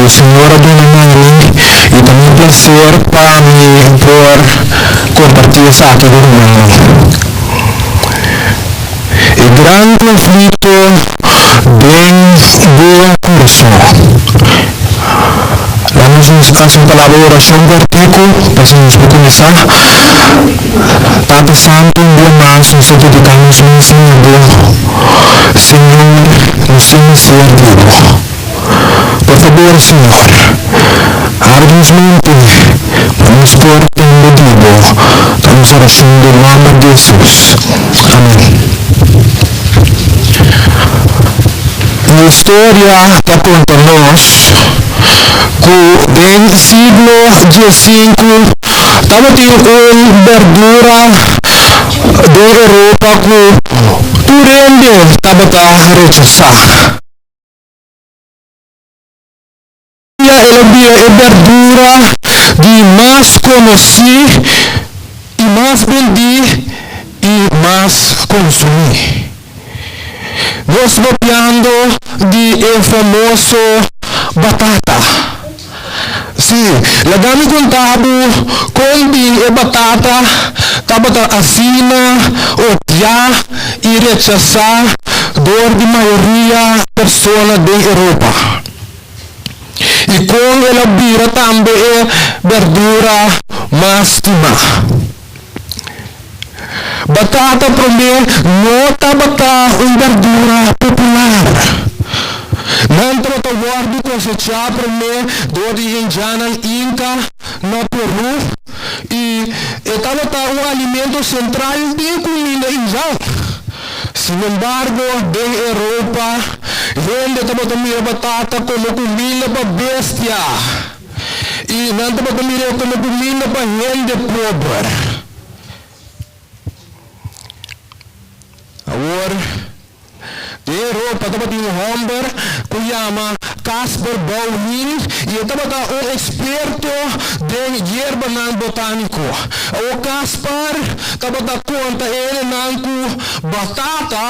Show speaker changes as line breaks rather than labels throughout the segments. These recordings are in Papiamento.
Señor a duna na mi i ta mi placer pa mi por comparti esaki ku rumannan. E gran conflicto den bo curason. Laga nos hasi un palabra di oracion cortico pa asina nos por cuminsa. Tata Santo, un dia mas nos ta dedica nos mes na Bo. Señor, nos tin mester di Bo. Por fabor, Señor, abri nos mente pa nos por tende di Bo. Ta nos oracion den nomber di Jesus. Amen. E historia ta konta nos ku den siglo diesinku tabatin un berdura den Europa ku tur hende tabata rechasá. Dia el a bira e berdura di mas konosí i mas bendí i mas konsumí. Nos papiando di e famoso batata. Sí, laga mi konta bo kon bin e batata tabata asina odiá i rechasá dor di mayoria persona den Europa. I kon el a bira tambe e berdura mas stimá. Batata promé no tabata un berdura popular. Nan tabata wòrdu kosechá promé dor di indiannan Inka na Perú i e tabata un alimento sentral den kuminda indian. Sinembargo, den Europa, hende tabata mira batata komo kuminda pa bestia i nan tabata mir'é komo kuminda pa hende pober. Awor, Den Europa tabatin un hòmber ku yama Caspar Bauhin i e tabata un eksperto den yerbanan botániko. Awor Caspar tabata konta e hendenan ku batata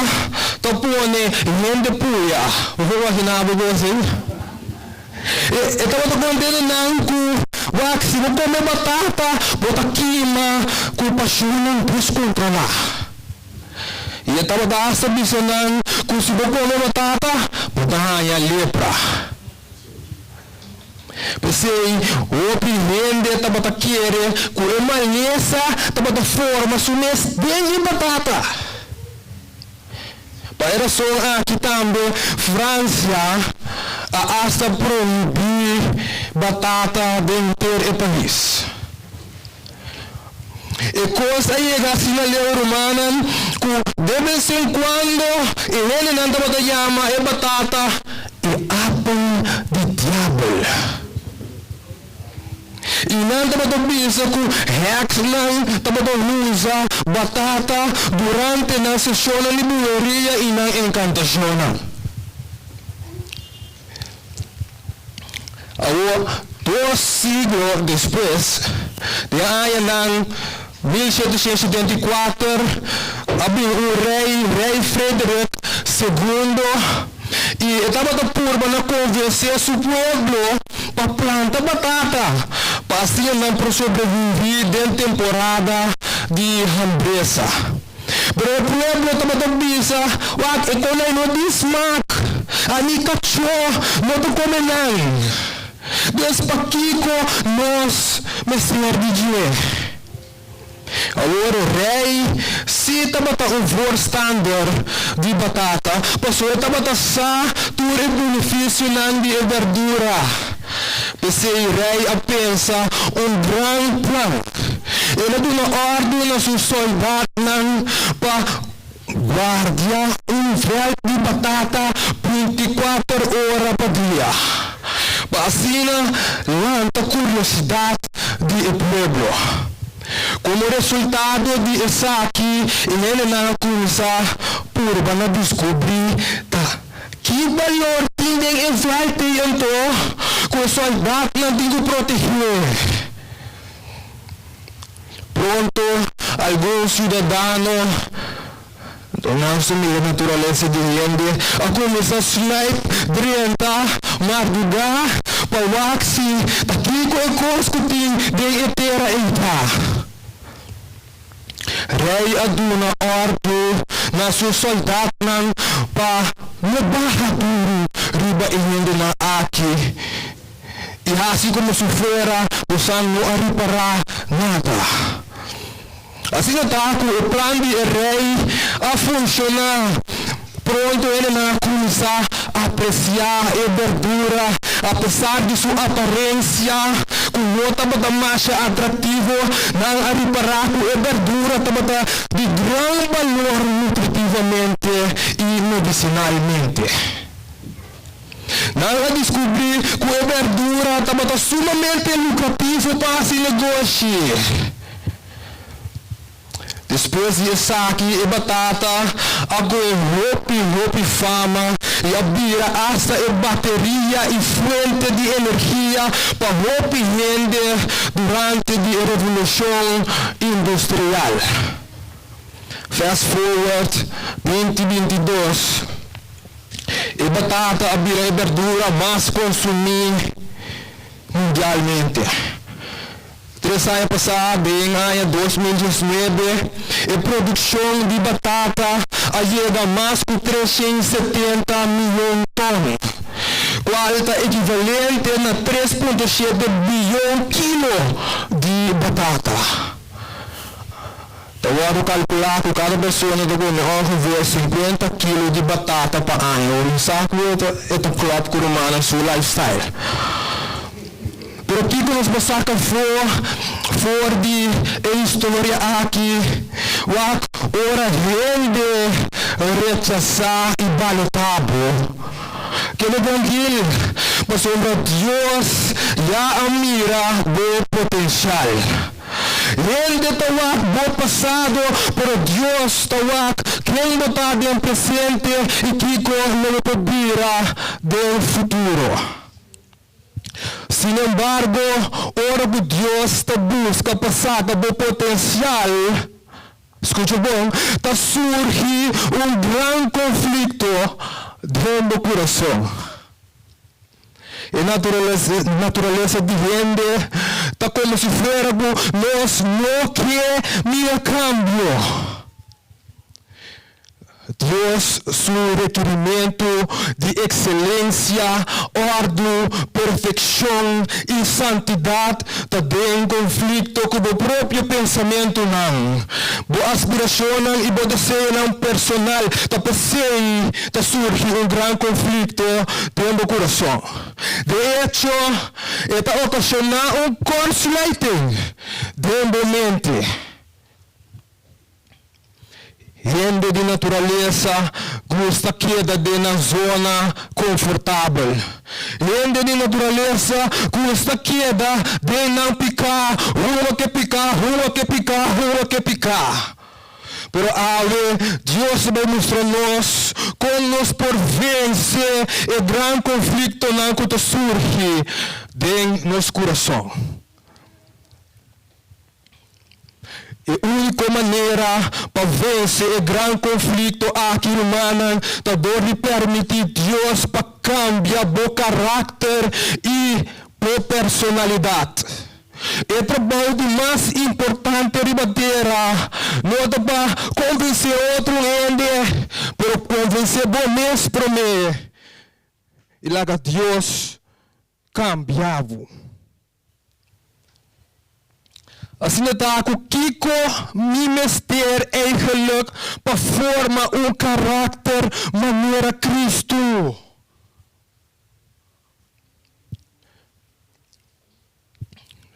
ta pone hende puya. Bo por imaginá bo ku esei? E tabata konta e hendenan ku, Wak, si bo kome batata, bo ta kima ku pashonnan deskontrolá. I e tabata asta bisa nan ku si bo kome batata, bo ta haña lepra. P'esei, hopi hende tabata kere ku e malesa tabata forma su mes den e batata. Pa e rason aki tambe Fransia a asta prohibí batata den henter e pais. E kos a yega asina leu, rumannan, ku de bes en kuando e hendenan tabata yama e batata e apel di diabel. I nan tabata bisa ku hèksnan tabata usa batata durante nan seshonnan di bruheria i nan enkantashonnan. Awor, dos siglo despues, den añanan 1774, a bin un rei, Rei Frederik Segundo, i e tabata purba na konvensé su pueblo pa planta batata, pa asina nan por sobreviví den temporada di hambresa. Pero e pueblo tabata bisa, Wak, e konai no tin smak. Ami kachó no ta kome nan. Dus pakiko nos mester di dje? Awor e rei sí tabata un voorstander di batata, pasobra e tabata sa tur e benefisionan di e berdura. P'esei rei a pensa un gran plan. El a duna òrdu na su sòldatnan pa guardia un vèlt di batata bintikuater ora pa dia, pa asina lanta kuriosidat di e pueblo. Komo resultado di esaki, e hendenan a kuminsá purba na diskubrí ta Ki balor tin den e vèlt ei anto ku e sòldatnan tin ku protegé? Pronto algun siudadano, anto nan su mira naturalesa di hende, a kuminsá sluip drenta mardugá. pa wak si ta kiko e kos ku tin den e tera ei ta. Rei a duna òrdu na su sòldatnan pa no baha duru riba e hendenan aki i hasi komo si fuera bosan no a ripará nada. Asina ta ku e plan di e rei a funshoná. Pronto hendenan a kuminsá apresiá e berdura apesar di su aparensia ku no tabata masha atraktivo. Nan a ripará ku e berdura tabata di gran balor nutritivamente i medisinalmente. Nan a diskubrí ku e berdura tabata sumamente lukrativo pa hasi negoshi. Despues di esaki e batata a kohe hopi hopi fama i a bira asta e bateria i fuente di energia pa hopi hende durante di e Revolushon Industrial. Fast forward 2022, e batata a bira e berdura mas konsumí mundialmente. Tres aña pasá, den aña 2019, e produkshon di batata a yega mas ku 370 miyon tòn, kual ta ekivalente na 3.7 biyon kilo di batata. Ta wòrdu kalkulá ku kada persona ta kome ongeveer 50 kilo di batata pa aña. Ora sa ku e ta klòp ku rumannan su lifestyle. Pero kiko nos por saka for for di e historia aki? Wak ora hende rechasá i balotá bo. Keda trankil, pasobra Dios ya a mira bo potensial. Hende ta wak bo pasado, pero Dios ta wak ken bo ta den presente i kiko lo bo por bira den futuro. Sin embargo, ora ku Dios ta buska pa saka bo potensial, skucha bon, ta surgi un gran konflikto den bo kurason. E naturalesa di hende ta komo si fuera ku nos no ke mira kambio. Dios su rekirimentu di ekselensia, òrdu, perfekshon i santidat ta den konflikto ku bo propio pensamentunan, bo aspirashonnan i bo deseonan personal. Ta p'esei ta surgi un gran konflikto den bo kurason. De echo, e ta okashoná un kortsluiting den bo mente. Hende di naturalesa gusta keda den nan zona konfortabel. Hende di naturalesa gusta keda den nan piká, hua ke piká, hua ke piká, hua ke piká. Pero awe Dios ta bai mustra nos kon nos por vense e gran konfliktonan ku ta surgi den nos kurason. E úniko manera pa vense e gran konflikto aki, rumannan, ta dor di permití Dios pa kambia bo karakter i bo personalidat. E trabou di mas importante riba tera no ta pa konvensé otro hende, pero konvensé bo mes promé i laga Dios kambia bo. Asina ta ku kiko mi mester eigenlik pa forma un karakter manera Kristu?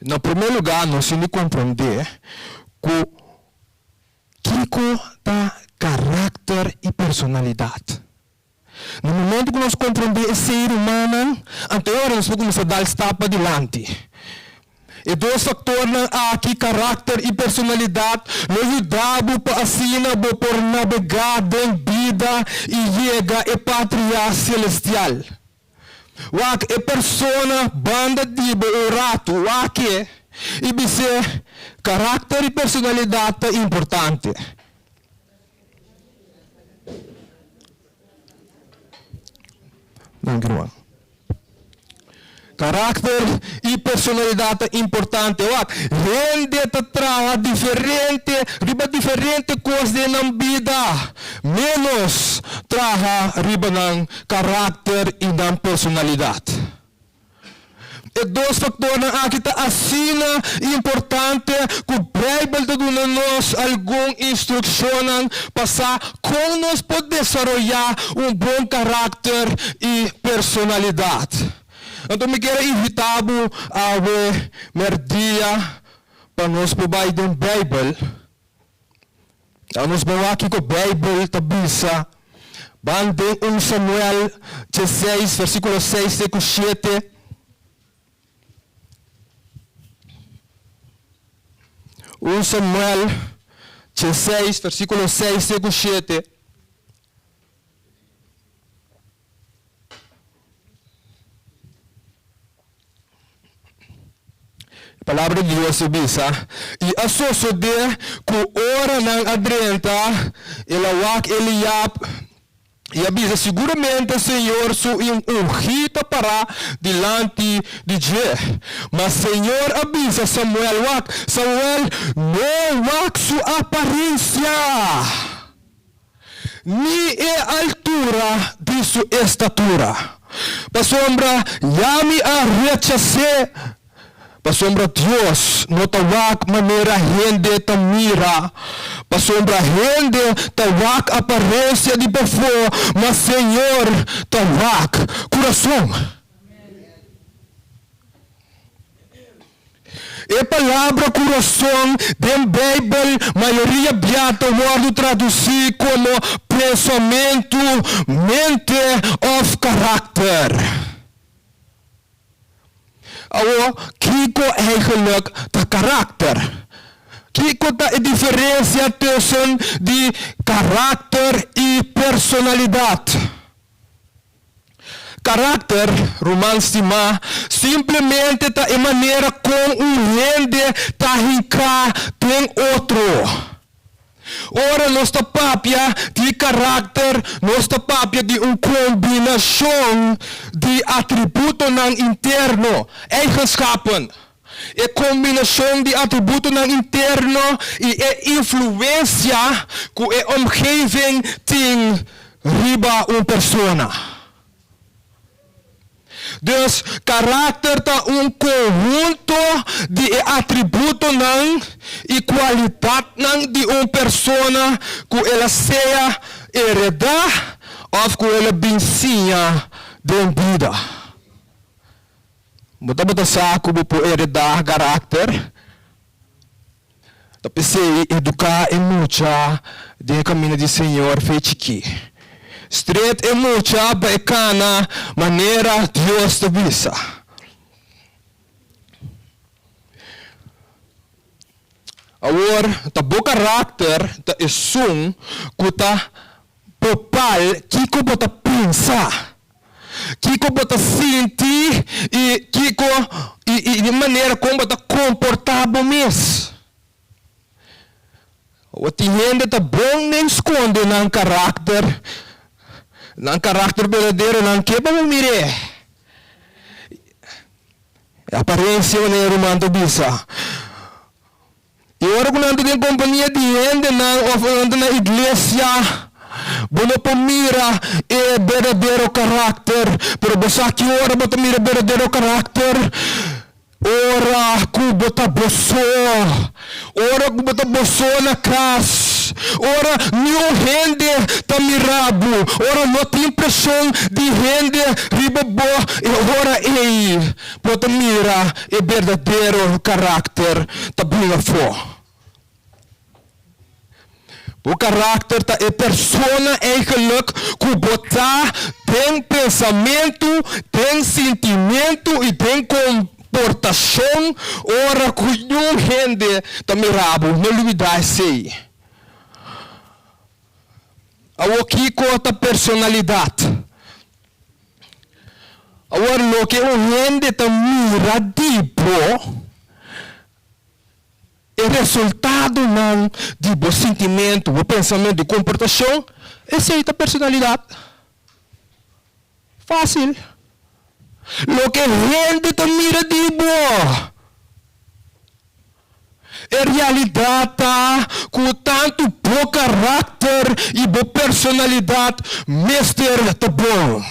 Na promé lugá nos tin di komprondé ku kiko ta karakter i personalidat. Na momento ku nos komprondé esei, rumannan, anto ora nos por kuminsá dal stap padilanti. E dos faktornan aki, karakter i personalidat, lo yuda bo pa asina bo por nabegá den bida i yega e patria selestial. Wak e persona banda di bo un ratu, wak e i bis'é, Karakter i personalidat ta importante. Danki ruman. Karakter i personalidat ta importante. Wak, hende ta traha diferente riba diferente kos den nan bida, ménos traha riba nan karakter i nan personalidat. E dos faktornan aki ta asina importante ku Beibel ta duna nos algun instrukshonnan pa sa kon nos por desaroyá un bon karakter i personalidat. Anto mi kier a invitá bo awe mèrdia pa nos por bai den Beibel. A nos bon wak kiko Beibel ta bisa. Ban den un Samuel dieseis, versíkulo seis te ku shete. Un Samuel dieseis, versíkulo seis te ku shete. E palabra di Dios ta bisa, I a sosodé ku ora nan a drenta, el a wak Eliab i a bisa, Siguramente Señor su ungí ta pará dilanti di dje. Ma Señor a bisa Samuel, Wak, Samuel, no wak su aparensia! Ni e altura di su estatura. Pasobra ya mi a rechas'é, pasobra Dios no ta wak manera hende ta mira, pasobra hende ta wak aparensia di pafó, ma Señor ta wak kurason. E palabra kurason den Beibel mayoria bia ta wòrdu tradusí komo pensamentu, mente òf karakter. Awor, kiko eigenlik ta karakter? Kiko ta e diferensia tussen di karakter i personalidat? Karakter, ruman stimá, simplemente ta e manera kon un hende ta hinká den otro. Ora nos ta papia di karakter, nos ta papia di un kombinashon di atributonan interno, eigenschappen. E kombinashon di atributonan interno i e influensia ku e omgeving tin riba un persona. Dus, karakter ta un konhunto di e atributonan i kualidatnan di un persona ku el a sea heredá òf ku el a bin siña den bida. Bo tabata sa ku bo por heredá karakter? Ta p'esei eduká e mucha den e kaminda di Señor fe chikí. Stret e mucha pa e kana manera Dios ta bisa. Awor, ta bo karakter ta esun ku ta bopal kiko bo ta pensa. Kiko bo ta sinti i kiko i di manera kon bo ta komportá bo mes. Awor tin hende ta bon den skonde nan karakter, nan karakter berdadero, nan ke pa bo mir'é. E aparensia manera e ruman ta bisa. I ora ku nan ta den kompania di hendenan òf nan ta na iglesia, bo no por mira e berdadero karakter. Pero bo sa ki ora bo ta mira e berdadero karakter? Ora ku bo ta bo so. Ora ku bo ta bo so na kas. Ora niun hende ta mira bo. Ora no tin preshon di hende riba bo, e ora ei Bo ta mira e berdadero karakter ta bin afó. Bo karakter ta e persona eigenlik ku bo ta den pensamentu, den sintimentu i den komportashon ora ku niun hende ta mira bo. No lubidá esei. Awor kiko ta personalidat? Awor loke un hende ta mira di bo, e resultadonan di bo sintimentu, bo pensamentu i komportashon, esei ta personalidat. Fásil. Loke hende ta mira di bo. E realidat ta ku tantu bo karakter i bo personalidat mester ta bon.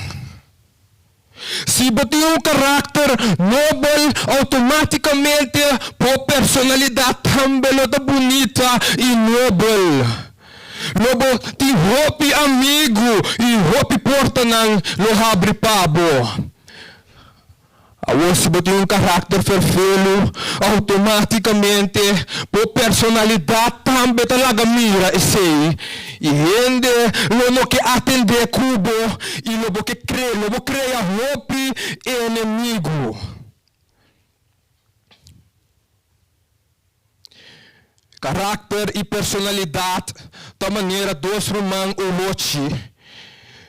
Si bo tin un karakter nobel, outomátikamente bo personalidat tambe lo ta bunita i nobel. Lo bo tin hopi amigu i hopi portanan lo habri pa bo. Awor si bo tin un karakter ferfelu, outomátikamente bo personalidat tambe ta laga mira esei. I hende lo no ke atendé ku bo i lo bo ke kre, lo bo krea hopi enemigu. Karakter i personalidat ta manera dos ruman olochi.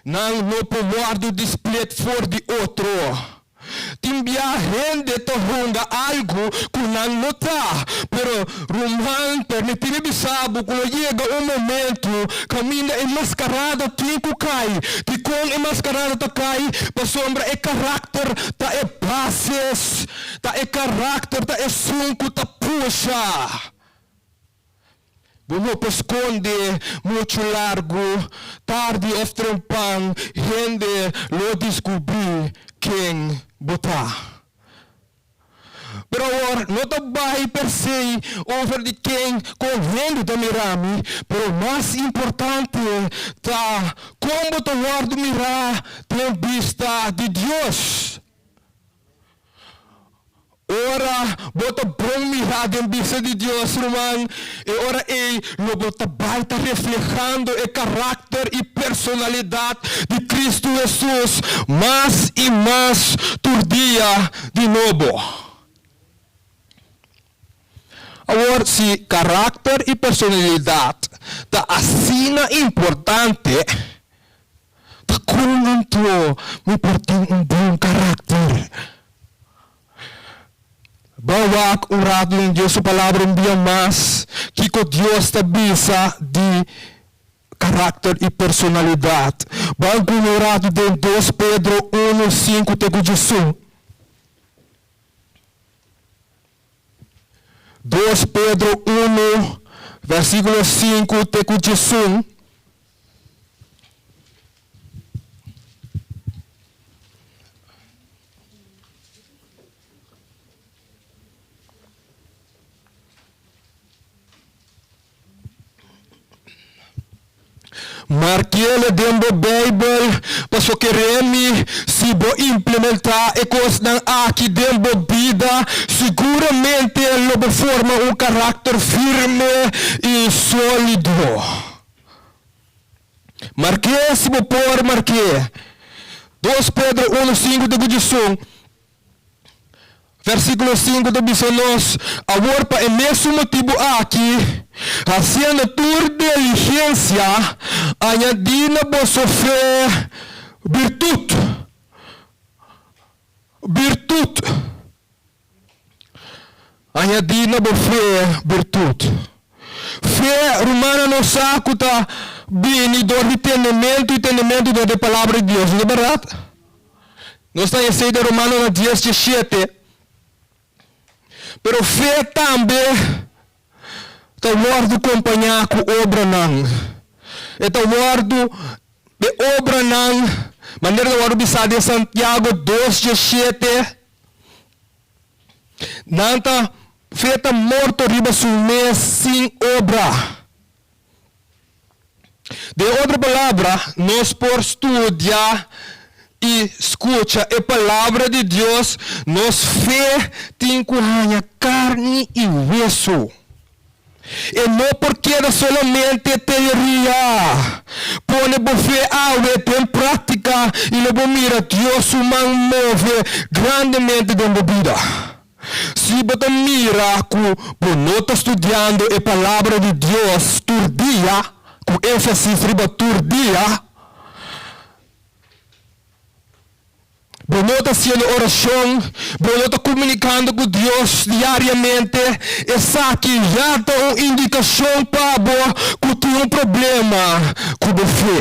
Nan no por wòrdu di split for di otro. Tin bia hende ta hunga algu ku nan no ta, pero ruman permití mi bisa bo ku lo yega un momentu kaminda e maskarada tin ku kai. Dikon e maskarada ta kai? Pasobra e karakter ta e bases. Ta e karakter ta esun ku ta pusha. Bo no por skonde muchu largu, tardi òf trempan hende lo diskubrí ken bo ta. Pero awor no ta bai per se over di ken kon hende ta mira mi, pero mas importante ta kon bo ta wòrdu mirá den bista di Dios. Ora bo ta bon mirá den bista di Dios, ruman, e ora ei lo bo ta bai ta reflehando e karakter i personalidat di Kristu Hesus mas i mas tur dia di nobo. Awor, si karakter i personalidat ta asina importante, Ta kon anto mi por tin un bon karakter? Bo a wak un ratu den Dios su Palabra un bia mas kiko Dios ta bisa di karakter i personalidat. Bo a guna un ratu den dos Pedro unu, sinku te ku djesun. Dos Pedro unu, versíkulo sinku te ku djesun. Markele den bo Bijbel, paso kere mi, si bo implementá e kosnan aki den bo bida, siguramente lo bo forma un karakter firme i sólido. Mark'é si bo por mark'é. Dos Pedro unu sinku te ku djesun. Versíkulo sinku ta bisa nos, Awor pa e mesun motibu aki, hasiendo tur diligensia, añadí na boso fe birtut. Birtut. Añadí na bo fe birtut. Fe, rumannan, nos sa ku ta bini dor di tendementu i tendementu dor di e Palabra di Dios, no ta bèrdat? Nos ta haña esei den Romanonan dies diesshete. Pero fe tambe ta wòrdu kompañá ku obranan. E ta wòrdu, e obranan, manera ta wòrdu bisá den Santiago dos diesshete, Nan ta fe ta morto riba su mes sin obra. Den otro palabra, nos por studia i skucha e Palabra di Dios, nos fe tin ku haña karni i wesu. E no por keda solamente teoria. Pone bo fe awe den práktika i lo bo mira Dios su man move grandemente den bo bida. Si bo ta mira ku bo no ta studiando e Palabra di Dios tur dia, ku énfasis riba tur dia, Bo no ta hasiendo orashon, bo no ta komunikando ku Dios diariamente, esaki ya ta un indikashon pa bo ku tin un problema ku bo fe.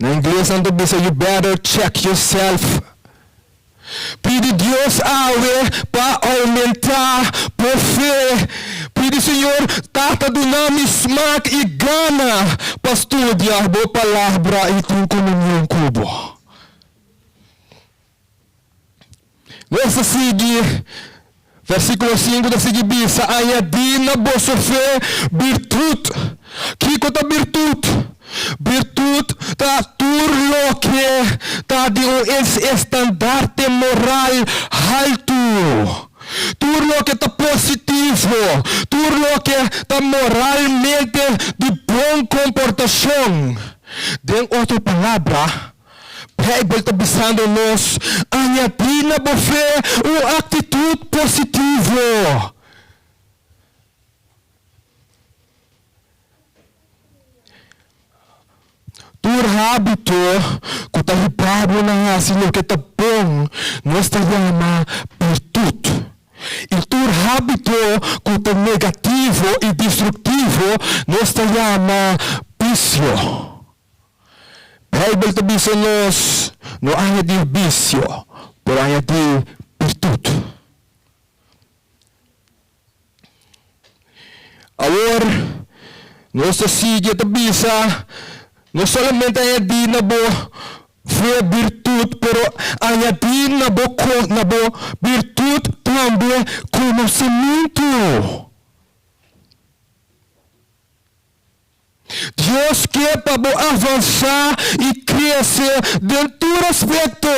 Na ingles nan ta bisa you better check yourself. Pidi Dios awe pa oumentá bo fe. Pidi Señor, Tata duna mi smak i gana pa studia bo Palabra i tin komunion ku bo. Nos ta sigui, versíkulo sinku ta sigui bisa, Añadí na boso fe birtut. Kiko ta birtut? Birtut ta tur loke ta di un estandarte moral haltu, tur loke ta positivo, tur loke ta moralmente di bon komportashon. Den otro palabra, Bijbel ta bisando nos, Añadí na bo fe un aktitut positivo. Tur hábito ku ta hiba bo na hasi loke ta bon, nos ta yama birtut. I tur hábito ku ta negativo i destruktivo, nos ta yama bisio. Bijbel ta bisa nos, No añadí bisio, pero añadí birtut. Awor, nos ta sigui ta bisa, no solamente añadí na bo fe birtut, pero añadí na bo na bo birtut tambe konosementu. Dios ke pa bo avansá i krese den tur aspekto.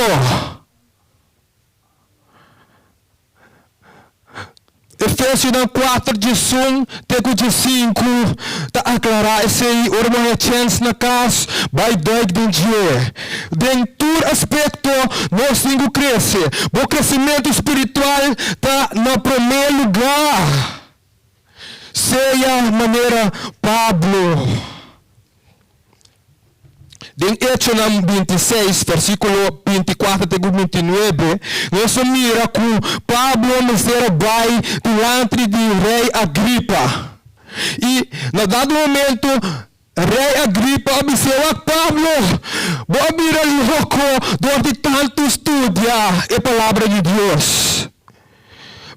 Efesionan kuater diesun te ku diesinku ta aklará esei. Ora bo haña chèns na kas, bai dùik den dje. Den tur aspekto nos tin ku krese. Bo kresementu spiritual ta na promé lugá. Sea manera Pablo. Den Echonan bintiseis, versíkulo bintikuater te ku bintinuebe, nos ta mira ku Pablo mester a bai dilanti di Rei Agripa. I na dado momento, Rei Agripa a bis'é, Wak Pablo, bo a bira loko dor di tantu studia e Palabra di Dios.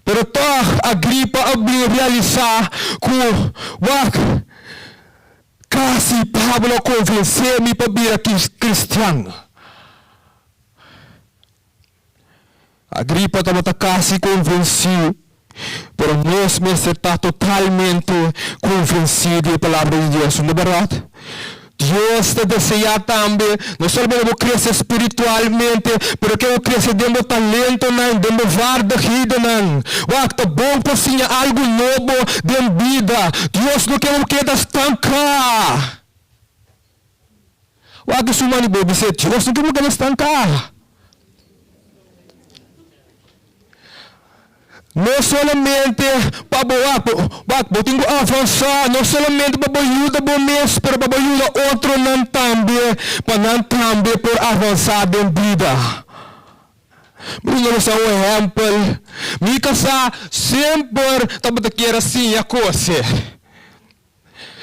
Pero tòg Agripa a bin realisá ku, wak, kasi Pablo a konvensé mi pa bira kristian. Agripa tabata kasi konvensí, pero nos mester ta totalmente konvensí di e Palabra di Dios, no bèrdat? Dios ta deseá tambe no solamente bo krese spiritualmente, pero ke bo krese den bo talentonan, den bo vaardighedennan. Wak, ta bon pa siña algu nobo den bida. Dios no ke bo keda stanká. Wak e suma di bo bis'é, Dios no ke bo keda stanká. No solamente pa bo wak, wak, bo tin ku avansá, no solamente pa bo yuda bo mes, pero pa bo yuda otronan tambe, pa nan tambe por avansá den bida. Mi duna boso un ehèmpel. Mi kasá semper tabata kier a siña kose.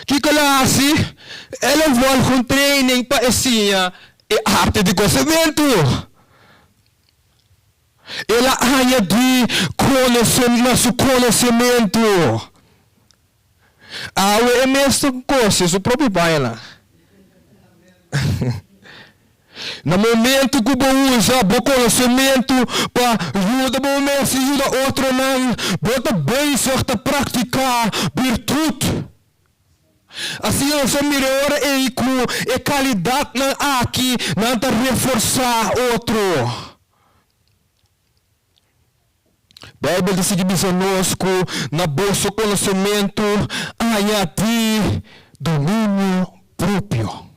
Kiko el a hasi? El a volg un training pa e siña e arte di kosementu. El a añadí na su konosementu. Awe e mes ta kose su propio pañanan. Na momentu ku bo usa bo konosementu pa yuda bo mes i yuda otronan, bo ta bezig ta praktiká birtut. Asina nos a mira e ora ei ku e kalidatnan aki nan ta reforsá otro. Beibel ta sigui bisa nos ku na boso konosementu añadí dominio propio.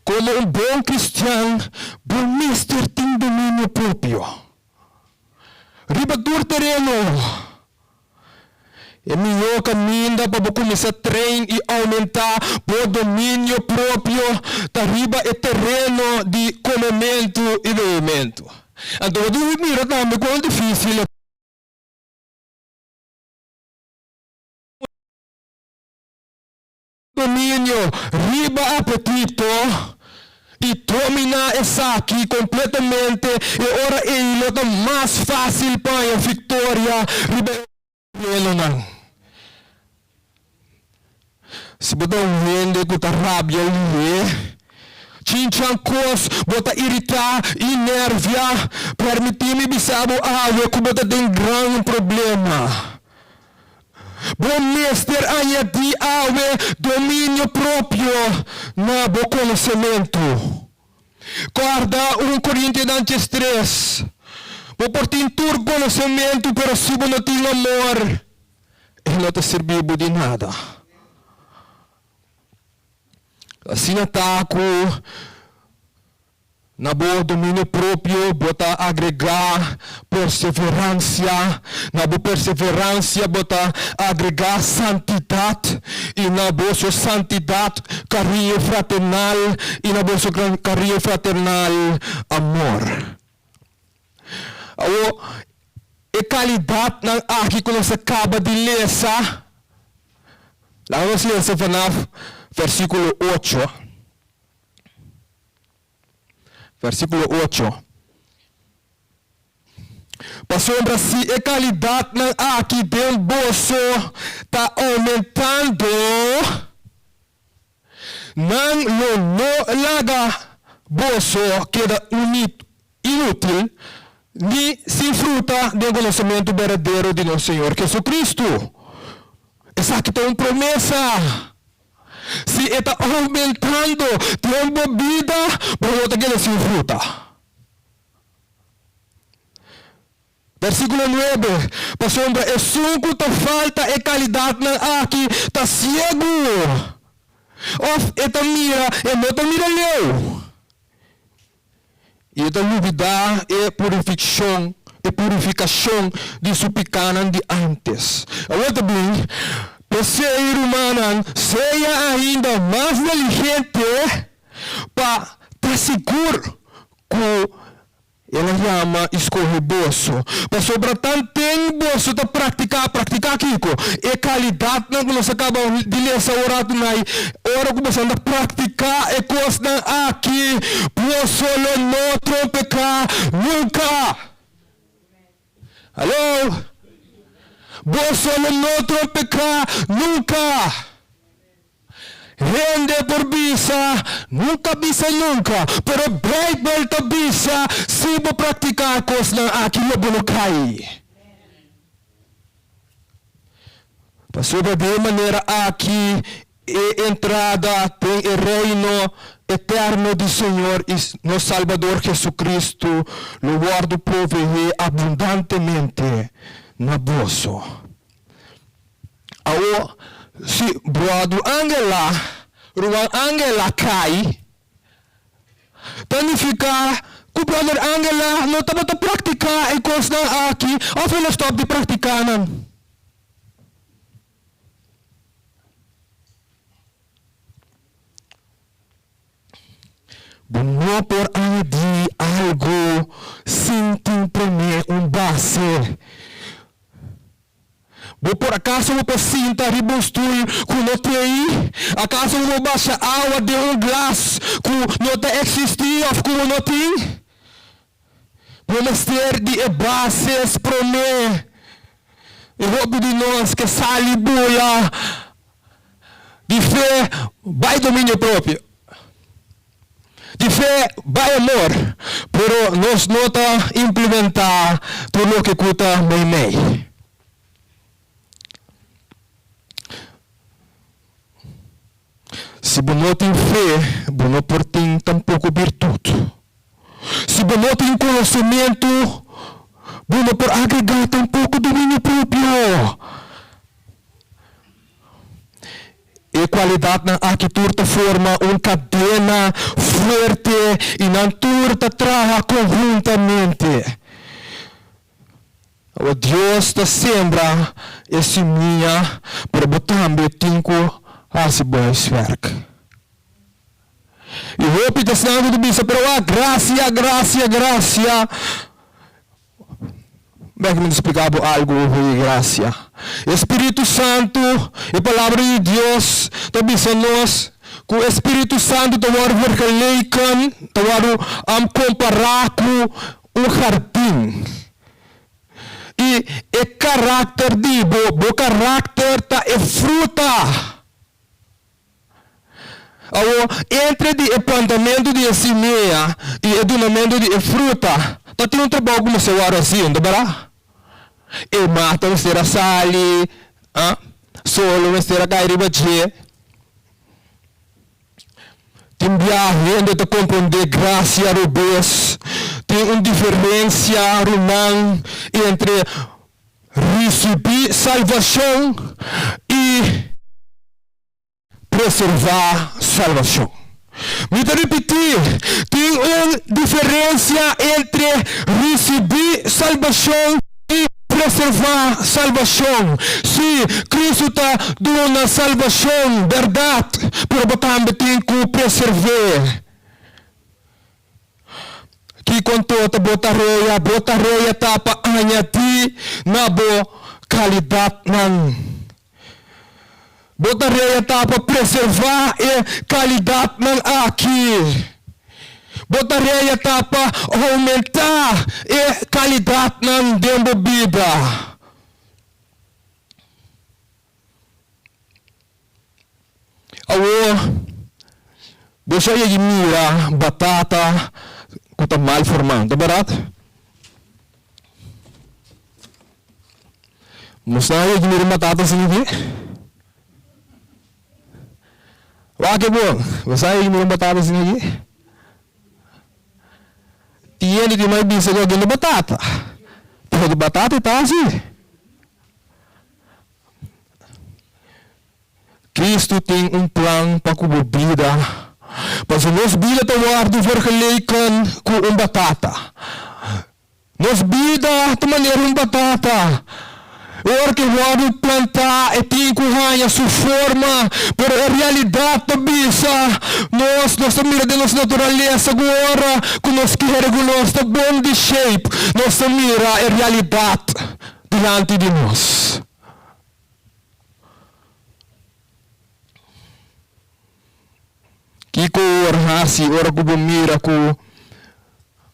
Komo un bon kristian, bo mester tin dominio propio riba tur tereno. E mihó kaminda pa bo kuminsá train i oumentá bo dominio propio ta riba e tereno di komementu i bebementu. Anto bo debe mira tambe kon difísil e dominio riba apetito. i dominá esaki kompletamente, e ora ei lo ta mas fásil pa haña viktoria riba e problemanan. Si bo ta un hende ku ta rabia lihé, chinchan kos, bo ta iritá i nervia, permití mi bisa bo awe ku bo ta den gran problema. Bo mester añadí awe dominio propio na bo konosementu. Kòrda un Korintionan 13, Bo por tin tur konosementu, pero si bo no tin amor, e no ta sirbi bo di nada. Asina ta ku na bo dominio propio bo ta agregá perseveransia, na bo perseveransia bo ta agregá santidat, i na boso santidat kariño fraternal, i na boso kariño fraternal amor. Awor, e kalidatnan aki ku nos a kaba di lesa, laga nos lesa vanaf versíkulo ocho. Versíkulo ocho. Pasobra si e kalidatnan aki den boso ta oumentando, Nan lo no laga boso keda inútil ni sin fruta den konosementu berdadero di nos Señor Jesucristo. Esaki ta un promesa. Si e ta oumentando den bo bida, bo no ta keda sin fruta. Versíkulo nuebe, Pasobra esun ku ta falta e kalidatnan aki ta siegu, òf e ta mira, e no ta mira leu, i e ta lubidá e purifikshon, e purifikashon di su pikánan di ántes. Awor ta bin, P'esei, rumannan, sea ainda mas diligente pa ta sigur ku El a yama i skohe boso, pasobra tanten boso ta praktiká, praktiká kiko? E kalidatnan ku nos a kaba di lesa un ratu nai, ora ku boso anda praktiká e kosnan aki, boso lo no trompeká nunka. Haló? Boso lo no trompeká nunka. Hende por bisa, Nunca bisa nunca, pero Bijbel ta bisa, si bo practica e cosnan aki lo bo no cay. Pasobra di e manera aki e entrada den e reino eterno di Señor y nos Salbador Jesucristo lo wordo proveé abundantemente na boso. Awo si bròdu Angela, ruman Angela kai, ta nifiká ku bròder Angela no tabata praktiká e kosnan aki òf el a stòp di praktiká nan? Bo no por añadí algu sin tin promé un base. Bo por akaso bo por sinta riba un stul ku no t'ei? Akaso bo por basha awa den un glas ku no ta eksistí òf ku bo no tin? Bo mester di e bases promé. E hopi di nos ke sali bula di fe bai dominio propio. Di fe bai amor, pero nos no ta implementá tur loke ku ta meimei. Si bo no tin fe, bo no por tin tampoko birtut. Si bo no tin konosementu, bo no por agregá tampoko dominio propio. E kualidatnan aki tur ta forma un kadena fuerte i nan tur ta traha konhuntamente. Awor Dios ta sembra e simia, pero bo tambe tin ku hasi bo huiswerk. I hopi ta esnan ku ta bisa, pero wak, grasia, grasia, grasia. Bek mi ta splika bo algu over di grasia. E Spiritu Santu, e Palabra di Dios, ta bisa nos. Ku e Spiritu Santu ta wòrdu vergeleken, ta wòrdu kompará ku un hardin. I e karakter di bo, bo karakter ta e fruta. Awor, entre di e plantamentu di e simia i e dunamentu di e fruta, ta tin un trabou ku mester wòrdu hasi, no ta bèrdat? E mata mester a sali, solo mester a kai riba dje. Tin bia hende ta komprondé grasia robes. Tin un diferensia, ruman, entre risibí salbashon i preservá salbashon. Mi ta ripití, tin un diferensia entre risibí salbashon i preservá salbashon. Sí, Kristu ta duna salbashon, bèrdat, pero bo tambe tin ku preserv'é. Kiko anto ta bo tarea? Bo tarea ta pa añadí na bo kalidatnan. Bo tarea ta pa preservá e kalidatnan aki. Bo tarea ta pa oumentá e kalidatnan den bo bida. Awor, bo sa yegi mira batata ku ta mal formá, ta bèrdat? Nos a yegi mira un batata asina aki? Wak e bon, nos a yegi mira un batata asina aki? Tin hende tin mai bisa ku algin ta batata, pero di batata e ta asi. Kristu tin un plan pa ku bo bida, pasobra nos bida ta wòrdu vergeleken ku un batata. Nos bida ta manera un batata. Ora ku e wòrdu plantá e tin ku haña su forma, pero e realidat ta bisa nos, nos ta mira den nos naturalesa ku ora ku nos kere ku nos ta bon di shape, nos ta mira e realidat dilanti di nos. Kiko ora hasi ora ku bo mira ku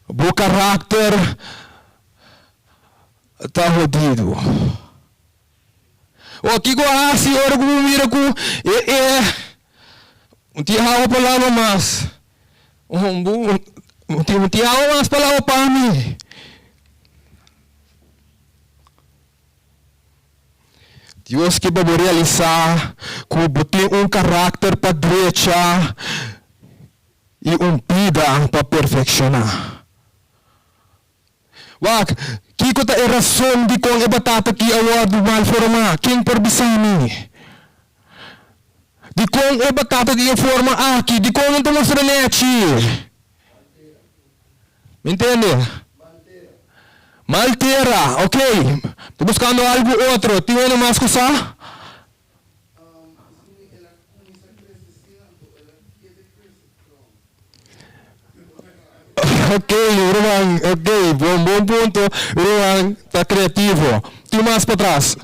bo karakter ta hodido? O kiko hasi ora ku bo mira ku e e un tin awa pa laba mas? Un tin awa mas pa laba pa mi? Dios ke pa bo realisá ku bo tin un karakter pa drecha i un bida pa perfekshoná. Wak, kiko ta e rason dikon e batata aki a wòrdu mal formá? Ken por bisa mi? Dikon e batata tin e forma aki? Dikon nan ta mustra nechi? Mi ntende? Mal tera, ok. Ta buscando algo otro. Tin uno mas cu sa? Ok, Ruman, ok, bon, bon punto. Ruman ta creativo. Tin mas patras?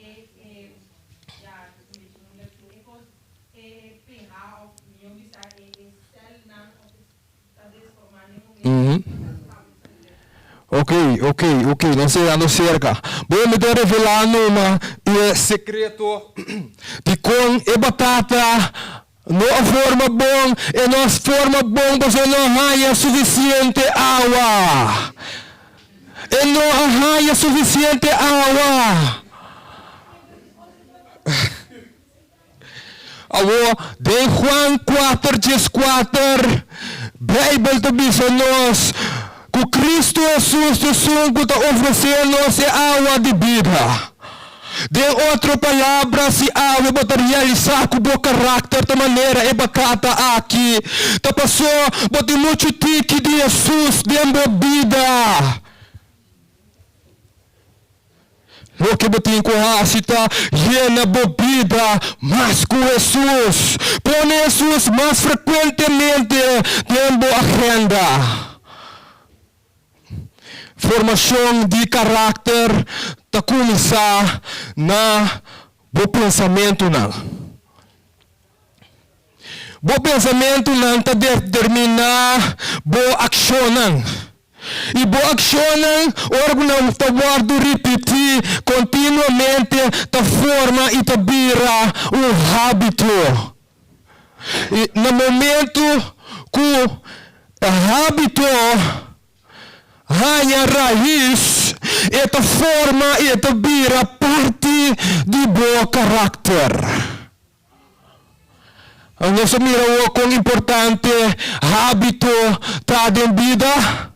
E pH of mihó bisa e e sèlnan of e ta desformá den momento ku ta kambia sa lek.
Ok, ok, ok, nos ta yegando serka. Bo mi ta revelá numa e sekreto di kon e batata no a forma bon. E no a forma bon pasobra e no a haña sufisiente awa. E no a haña sufisiente awa. Awor, den Juan kuater dieskuater, Beibel ta bisa nos ku Kristu Hesus ta esun ku ta ofresé nos e awa di bida. Den otro palabra, si awe bo ta realisá ku bo karakter ta manera e batata aki, ta pasó bo tin muchu tiki di Hesus den bo bida. Loke bo tin ku hasi ta yena bo bida mas ku Hesus. Pone Hesus mas frekuentemente den bo agenda. Formashon di karakter ta kuminsá na. Bo pensamentunan. Bo pensamentunan ta determiná bo akshonnan. I bo akshonnan, ora ku nan ta wòrdu ripití kontinuamente, ta forma i ta bira un hábito. I na momentu ku e hábito haña rais, e ta forma i e ta bira parti di bo karakter. Nos a mira awor kon importante hábito ta den bida.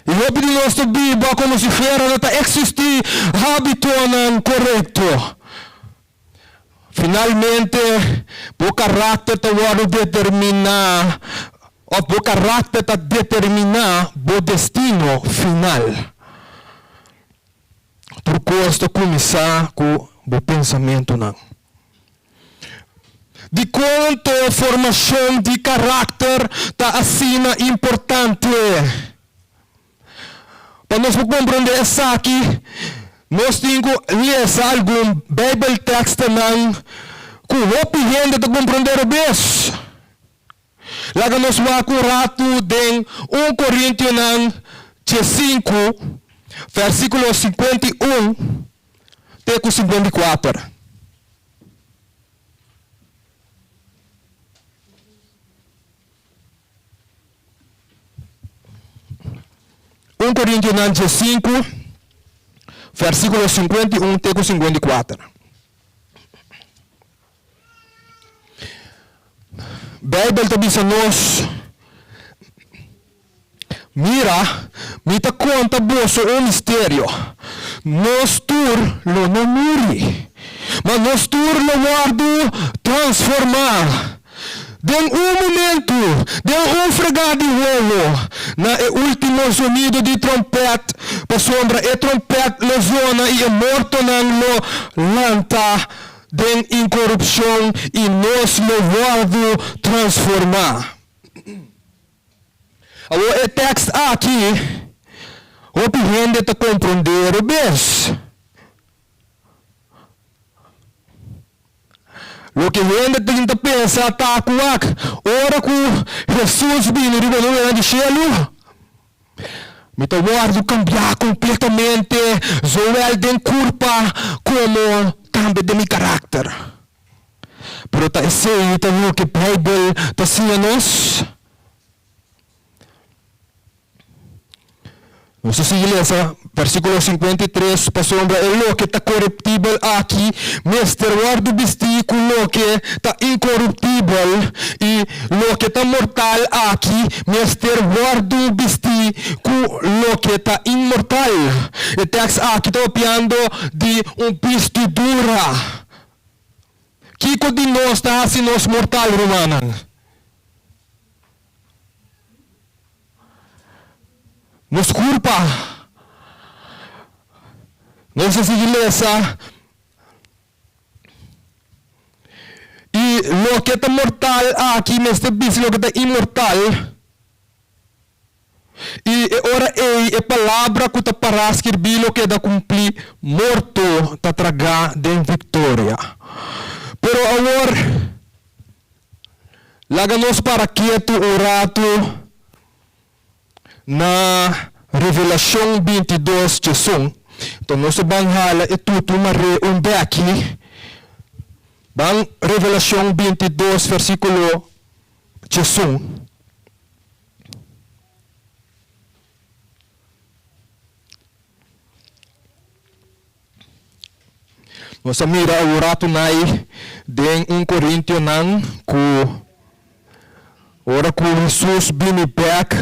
I hopi di nos ta biba komo si fuera no ta eksistí hábitonan korekto. Finalmente, bo karakter ta wòrdu determiná òf bo karakter ta determiná bo destino final. Tur kos ta kuminsá ku bo pensamentunan. Dikon to formashon di karakter ta asina importante? Pa nos por komprondé esaki, nos tin ku lesa algun Bijbeltekstennan ku hopi hende ta komprondé robes. Laga nos wak un ratu den un Korintionan diesinku, vèrsikulo 51 te ku 54. Un Korintionan diesinku, vèrsikulo 51 te ku 54. Bijbel ta bisa nos, Mira, mi ta konta boso un misterio, Nos tur lo no muri, ma nos tur lo wòrdu transformá, den un momentu, den un fregá di wowo, na e último zonido di tròmpèt, pasobra e tròmpèt lo zona i e mortonan lo lanta den inkorupshon i nos lo wòrdu transformá. Awor e tèkst aki hopi hende ta komprondé robes. Loke hende tin ta pensa ta ku wak ora ku Hesus bini riba nubenan di shelu, Mi ta wòrdu kambiá kompletamente, zowel den kurpa komo tambe den mi karakter. Pero ta esei ta loke Beibel ta siña nos? Nos ta sigui lesa versíkulo 53, Pasobra e loke ta koruptibel aki mester wòrdu bistí ku loke ta inkoruptibel, i loke ta mortal aki mester wòrdu bistí ku loke ta inmortal. E tèks aki ta papiando di un bistidura. Kiko di nos ta hasi nos mortal, rumannan? Nos kurpa. Nos ta sigui lesa, I loke ta mortal aki mester bisti loke ta inmortal. I e ora ei e palabra ku ta pará skirbí lo keda kumplí, Morto ta tragá den viktoria. Pero awor, Laga nos para ketu un ratu na Revelashon 22 djesun. Enton nos ta ban hala e tutu maré un beki. Ban Revelashon 22 versíkulo djesun. Nos a mira un ratu nai den un Korintionan ku ora ku Hesus bini bèk,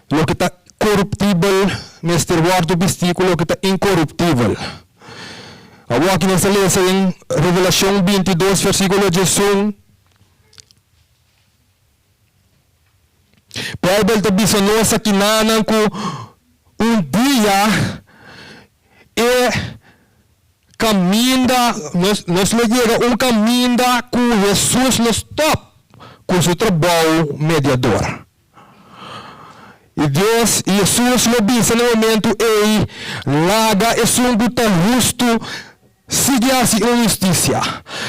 loke ta koruptibel mester wòrdu bistí ku loke ta inkoruptibel. Awor aki nos ta lesa den Revelashon 22 versíkulo 11. Beibel ta bisa nos akinanan ku un dia e kaminda, nos nos lo yega un kaminda ku Hesus lo stòp ku su trabou mediador. I Dios, i Hesus lo bisa na e momentu ei, Laga esun ku ta hustu sigui hasi inhustisia.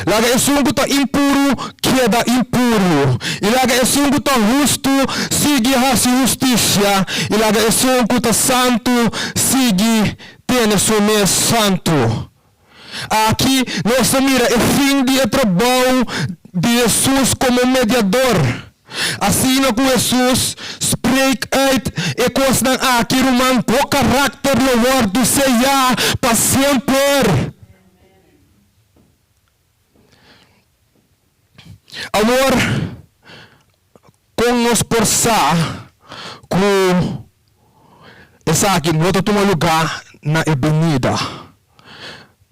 Laga esun ku ta impuru keda impuru. I laga esun ku ta hustu sigui hasi hustisia. I laga esun ku ta santu sigui tene su mes santu. Aki nos ta mira e fin di e trabou di Hesus komo mediador. Asina ku Hesus spreek uit e kosnan aki, ruman, bo karakter lo wòrdu seyá pa semper. Awor, kon nos por sa ku esaki no ta tuma lugá na e binida?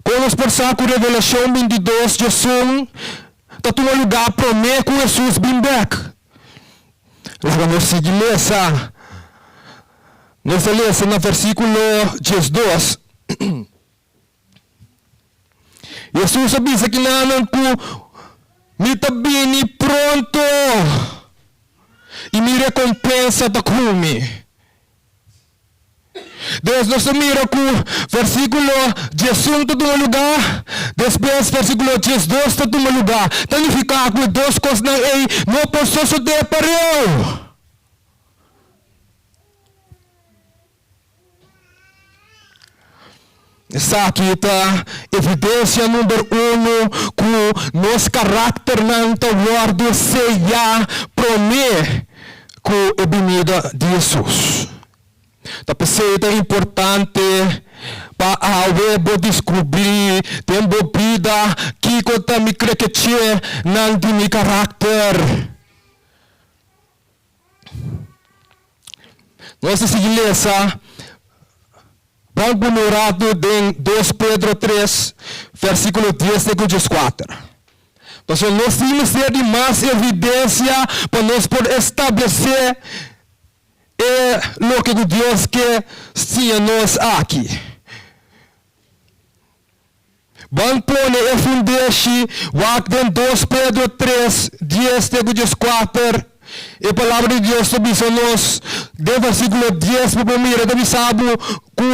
Kon nos por sa ku Revelashon 22 djesun ta tuma lugá promé ku Hesus bin bèk? Laga nos sigui lesa. Nos ta lesa na versíkulo 12. Hesus a bisa kinanan ku mi ta bini pronto i mi rekompensa ta ku mi. Des nos ta mira ku versíkulo 11 ta tuma lugá, despues versíkulo 12 ta tuma lugá. Ta nifiká ku e dos kosnan ei no por sosodé pareu. Esaki ta evidensia number uno ku nos karakternan ta wòrdu seyá promé ku e binida di Hesus. Ta p'esei ta importante pa awe bo diskubrí den bo bida kiko ta mi krekechenan di mi karakter. Nos ta sigui lesa bon ku un ratu den Dos Pedro tres, versíkulo dies te ku dieskuater. Pasobra nos tin mester di mas evidensia pa nos por establesé e loke ku Dios ke siña nos aki. Ban pone e fundeshi, wak den Dos Pedro tres, dies te ku 14. E Palabra di Dios ta bisa nos den versíkulo dies, bo por mira, ta bisa bo ku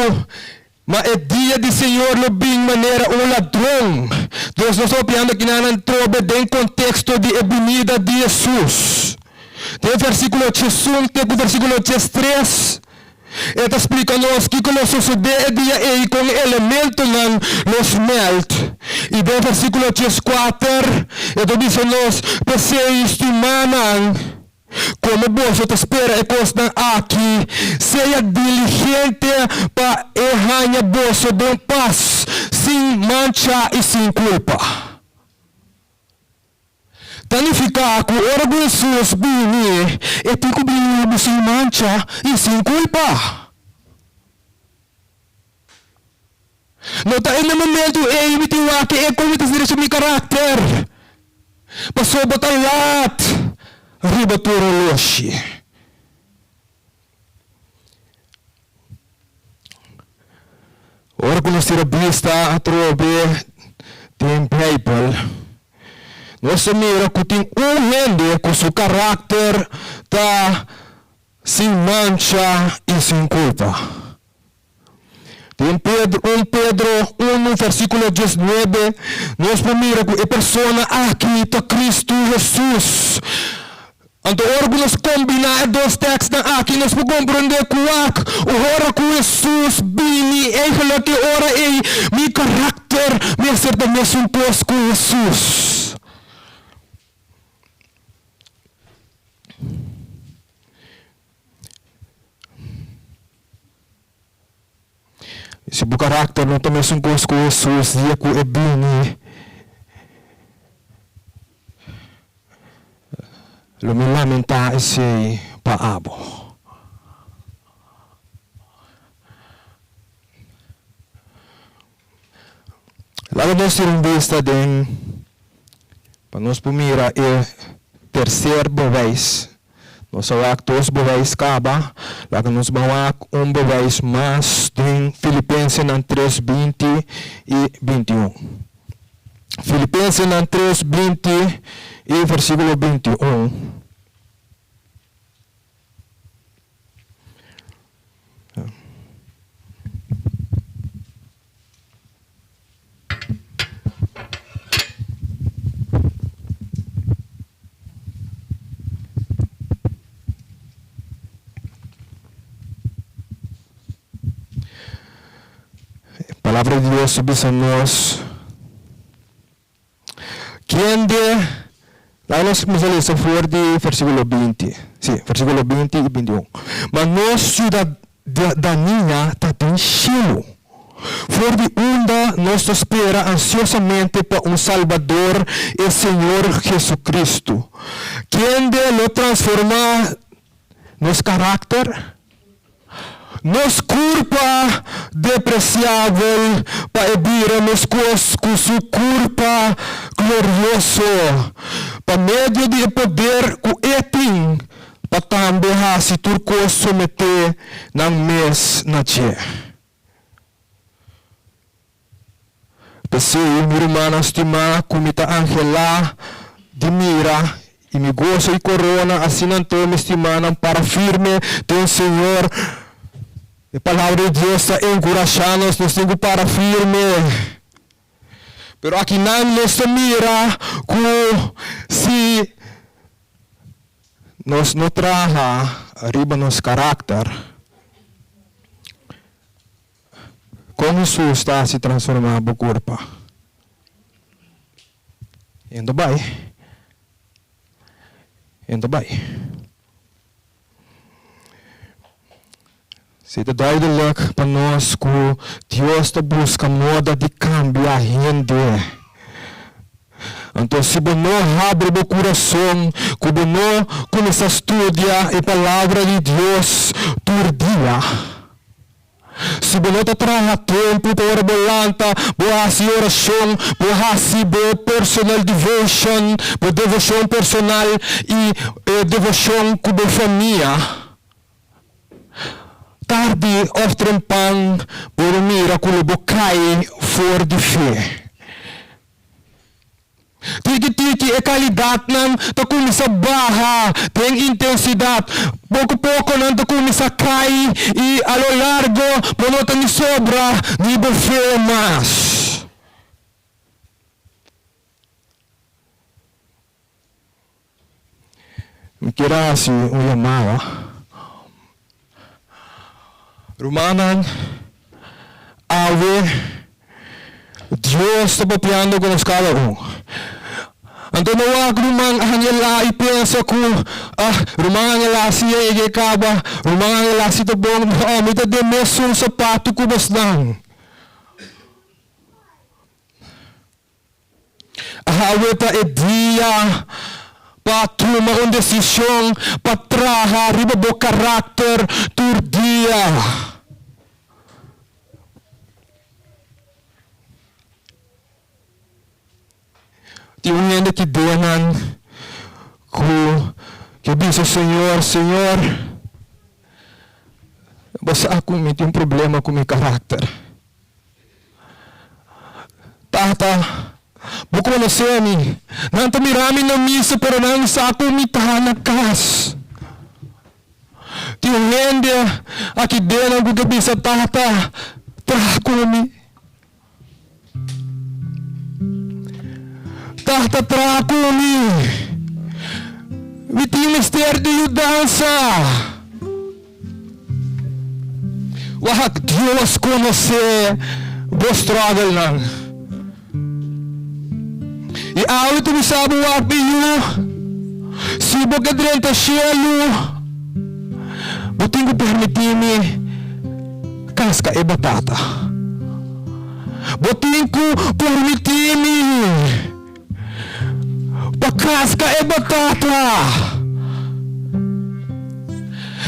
ma e dia di Señor lo bin manera un ladron. Dus nos ta papiando kinanan trobe den konteksto di e binida di Hesus. Den versíkulo 11 te ku versíkulo 13. E ta splika nos kiko lo sosodé e dia ei kon e elementonan lo smèlt. I den versíkulo 14 e ta bisa nos, P'esei, stimánan, komo boso ta spera e kosnan aki, sea diligente pa e haña boso den pas, sin mancha i sin kulpa. Ta nifiká ku ora ku Hesus bini, e tin ku bini bo sin mancha i sin kulpa. No ta e na momentu ei mi tin wak e kon mi ta dirigí mi karakter, pasobra bo ta lat riba tur oloshi. Ora ku nos tira bista atrobe den Beibel, nos ta mira ku tin un hende ku su karakter ta sin mancha i sin kulpa. Den Pedro, un Pedro unu versíkulo 19, nos por mira ku e persona aki ta Kristu Hesus. Anto ora ku nos kombiná e dos tèkstnan aki, nos por komprondé kuak ora ku Hesus bini, eigenlik e ora ei mi karakter mester ta mesun kos ku Hesus. Si bo karakter no ta mesun kos ku Hesus dia ku e bini, lo mi lamentá esei pa abo. Laga nos tira un bista den pa nos por mira e tercer bewijs. Nos a wak dos bewijs kaba, laga nos ban wak un bewijs mas den Filipensenan tres 20 i 21. Filipensenan tres 20 i versíkulo 21. Palabra di Dios ta bisa nos, Kende, laga nos kuminsá lesa for di versíkulo binti, sí, versíkulo binti i binti un, Ma nos siudadania ta den shelu, for di unda nos ta spera ansiosamente pa un Salbador, e Señor Jesucristo, kende lo transformá nos karakter, Nos kurpa depresiabel pa e bira meskos ku su kurpa glorioso, pa medio di e poder ku e tin pa tambe hasi tur kos someté nan mes na dje. P'esei, mi rumannan stimá, ku mi ta anhelá di mira, i mi goso i korona, asina anto, mi stimánan, para firme den Señor. E Palabra di Dios ta enkurashá nos, nos tin ku para firme. Pero akinan nos ta mira ku si nos no traha riba nos karakter, Kon Hesus ta hasi transformá bo kurpa? E no ta bai. E no ta bai. Si ta duidelijk pa nos ku Dios ta buska moda di kambia hende. Anto si bo no habri bo kurason, ku bo no kuminsá studia e Palabra di Dios tur dia, Si bo no ta traha tempu pa ora bo lanta, bo hasi orashon, bo hasi bo personal devotion, bo devoshon personal i e devoshon ku bo famia, tardi òf trempan bo lo mira ku lo bo kai for di fe. Tiki tiki e kalidatnan ta kuminsá baha den intensidat. Poko poko nan ta kuminsá kai i a lo largo bo no ta ni sobra ni bo fe mas. Mi kier a hasi un yamada. Rumannan, awe Dios ta papiando ku nos kada un. Anto no wak ruman Angela i pensa ku, ah, ruman Angela si e yega e kaba, ruman Angela si ta bon. No, mi ta den mesun sapatu ku bosnan. Awe ta e dia pa tuma un desishon pa traha riba bo karakter tur dia. Tin un hende ki denan ku ke bisa Señor, Señor, bo sa ku mi tin un problema ku mi karakter. Tata, bo konosé mi. Nan ta mira mi na misa, pero nan sa ku mi ta na kas. Tin un hende aki den nan ku ke bisa, Tata, traha ku mi. Tata, traha ku mi. Mi tin mester di yudansa. Wak, Dios konosé bo struggle-nan. I awe ta bisa bo, wak mi yu, si bo ke drenta shelu, bo tin ku permití mi kaska e batata. Bo tin ku permití mi pa kaska e batata.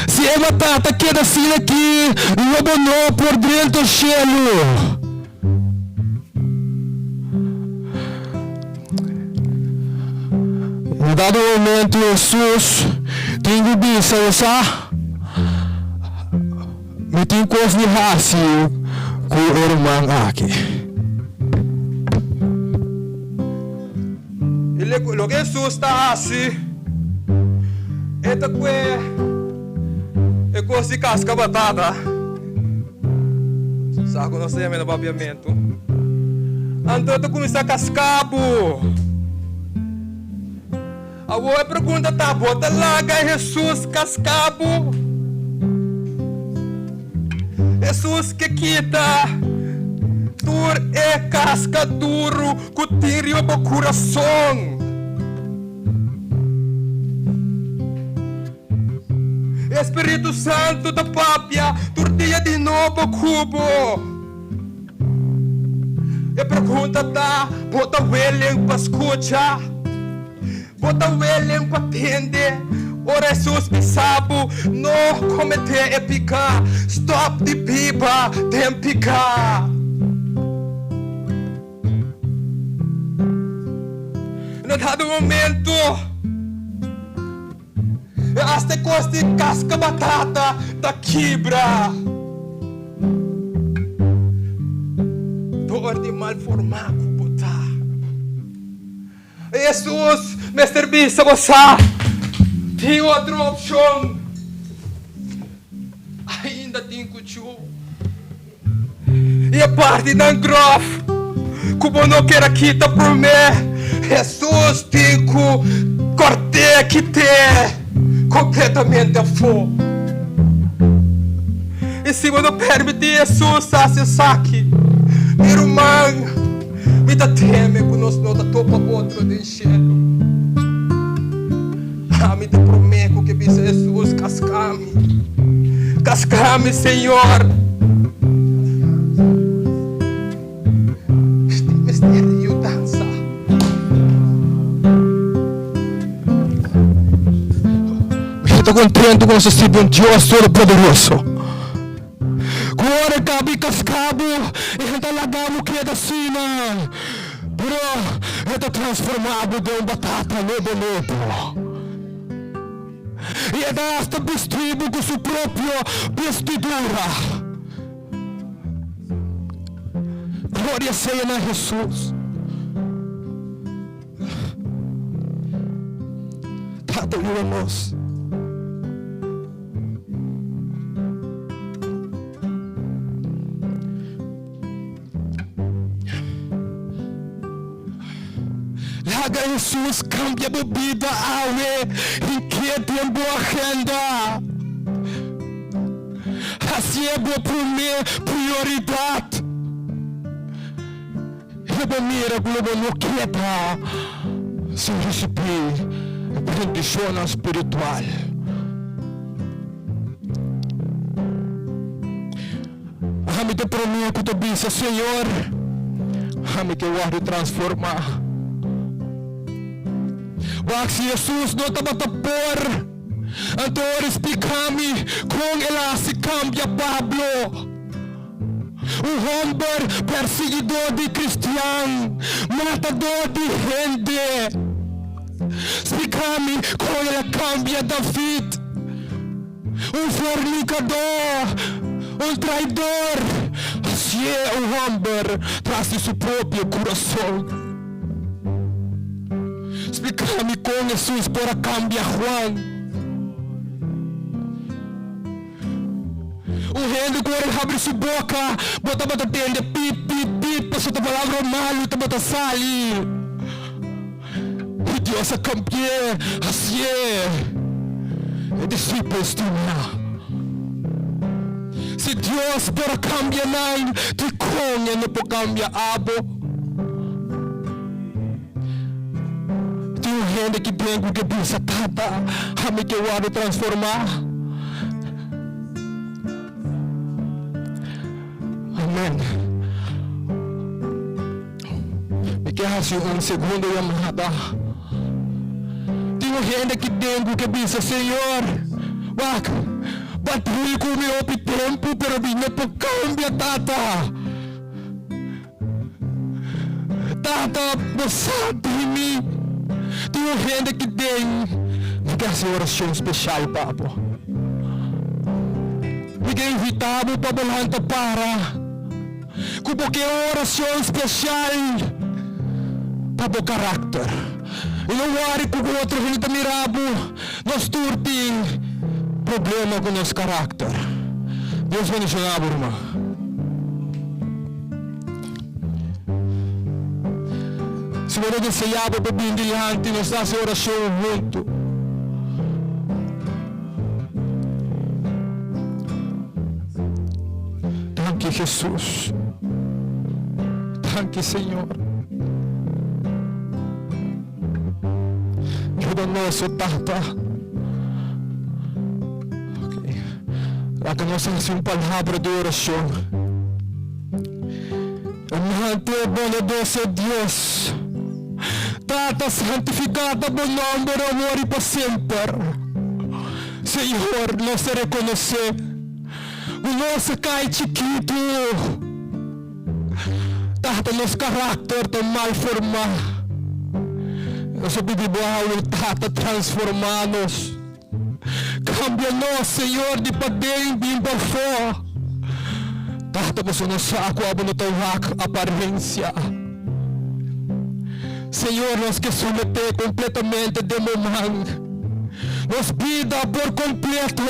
Si e batata keda asina aki, lo bo no por drenta shelu. Na dado momento Hesus tin ku bisa, Bo sa, mi tin kos di hasi ku e ruman aki.
I loke Hesus ta hasi, e ta kue e kos di kaska batata, sa ku nos ta yama na papiamentu, anto e ta kuminsá kaska bo. Awor e pregunta ta, bo ta laga Hesus kaska bo? Hesus ke kita. tur e kaska duru ku tin riba bo kurason. E Spiritu Santu ta papia tur dia di nobo ku bo. E pregunta ta, Bo ta willing pa skucha? Bo ta willing pa tende? Ora Hesus bisa bo, No kometé e piká, stòp di biba den piká. Na dado momento, e hasta e kos di kaska batata ta kibra dor di mal formá ku bo ta. Hesus mester bisa bo sa tin otro opshon. Ainda tin kuchu. I e partinan grof ku bo no ker a kita promé, Hesus tin ku kòrt'é kit'é kompletamente afó. I si bo no permití Hesus hasi esaki, mi ruman, mi ta teme ku nos no ta topa otro den shelu. Ami ta promé ku ke bisa Hesus, Kaska mi. Kaska mi, Señor. Tin mester di yudansa.
Mi ta kontentu ku nos ta sirbi un Dios Todopoderoso. Ku ora e kabi kaska bo, e ta laga bo keda asina. Pero e ta transforma bo den un batata nobo nobo. I e ta hasta bistí bo ku su propio bestidura. Gloria sea na Hesus. Tata yuda nos. Laga Hesus kambia bo bida awe hink'é den bo agenda. Hasié bo promé prioridat. I bo mira ku lo bo no keda sin risibí bendishonnan spiritual. Ami ta promé ku ta bisa, Señor, ami ke wòrdu transformá. Wak si Hesus no tabata por, anto ora e splika mi kon el a hasi kambia Pablo, un hòmber persiguidó di kristian, matadó di hende. Splika mi kon el a kambia David. Un fornicador, un traidor, hacié un homber tras di su propio curason. Splica mi con Jesús por a cambia Juan. Un hende cu ora el habri su boca, bo tabata tende pip, pip, pip, pasobra ta palabra malu tabata sali. I Dios a kambi'é, hasié e disipel stimá. Si Dios por a kambia nan, dikon e no por kambia abo? Tin un hende ki den ku ke bisa, Tata, ami ke wòrdu transformá. Amen. Mi ke hasi un segundo yamada. Tin un hende aki den ku ke bisa, Señor, wak, bo a trui ku mi hopi tempu, pero mi no por kambia, Tata. Tata, bo sa di mi. Tin un hende aki den, mi ke hasi un orashon speshal pa bo. Mi ke invitá bo pa bo lanta para. Ku bo ke un orashon spesial pa bo karakter. I no wòri ku otro hende ta mira bo. Nos tur tin problema ku nos karakter. Dios bendishoná bo, ruman. Si bo ta deseá bo por bin dilanti, nos ta hasi orashon huntu. Danki Jesus. Danki Señor. Yuda nos, o Tata. Okay. Laga nos hasi un palabra di orashon. Amante bondadoso Dios, Tata santifiká ta bo nòmber awor i pa semper. Señor, nos ta rekonosé ku nos a kai chikitu. Tata, nos karakter ta mal formá. Nos a pidi bo awe, Tata, transformá nos. Kambia nos, Señor, di paden bin pafó. Tata, pasobra nos sa ku abo no ta wak aparensia. Señor, nos ke someté kompletamente den bo man. Nos bida por kompleto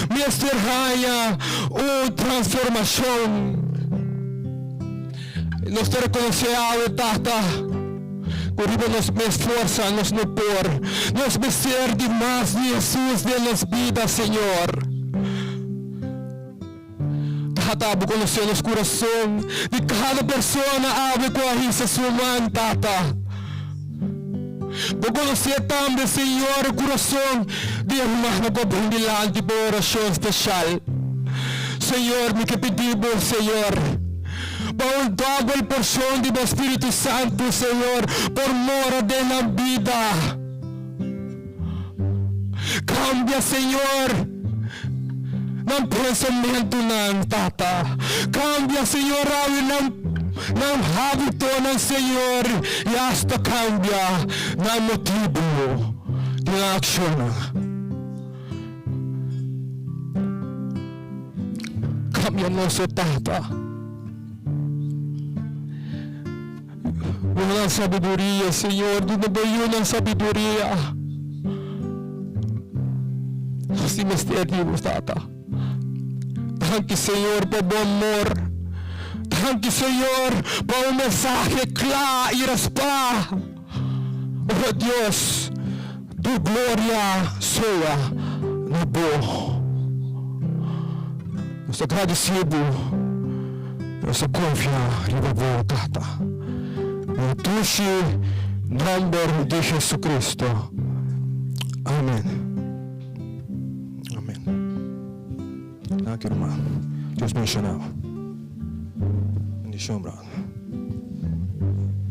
mester haña un transformashon. Nos ta rekonosé awe, Tata, ku riba nos mes forsa nos no por. Nos mester di mas di Hesus den nos bida, Señor. Tata, bo konosé nos kurason di kada persona awe ku a hisa su man, Tata. Bo konosé tambe, Señor, e kurason di e rumannan ku a bin dilanti pa orashon speshal. Señor, mi ke pidi Bo, Señor, pa un dòbel porshon di Bo Spiritu Santu, Señor, por mora den nan bida. Kambia, Señor, nan pensamentunan, Tata. Kambia, Señor, awe nan, nan hábitonan, Señor, i asta kambia nan motibu di nan akshonnan. Kambia nos, o Tata. Duna nan sabiduria, Señor, duna bo yunan sabiduria. Nos tin mester di bo, Tata. Danki, Señor, pa bo amor. Danki, Señor, pa un mensahe kla i raspá. O Dios, tur gloria sea na bo. Nos ta gradisí bo, nos ta konfia riba bo, Tata. Den tushi nòmber di Jesucristo. Amen. Amen. Danki, ruman. Dios benshoná bo. Bendishon, bròder.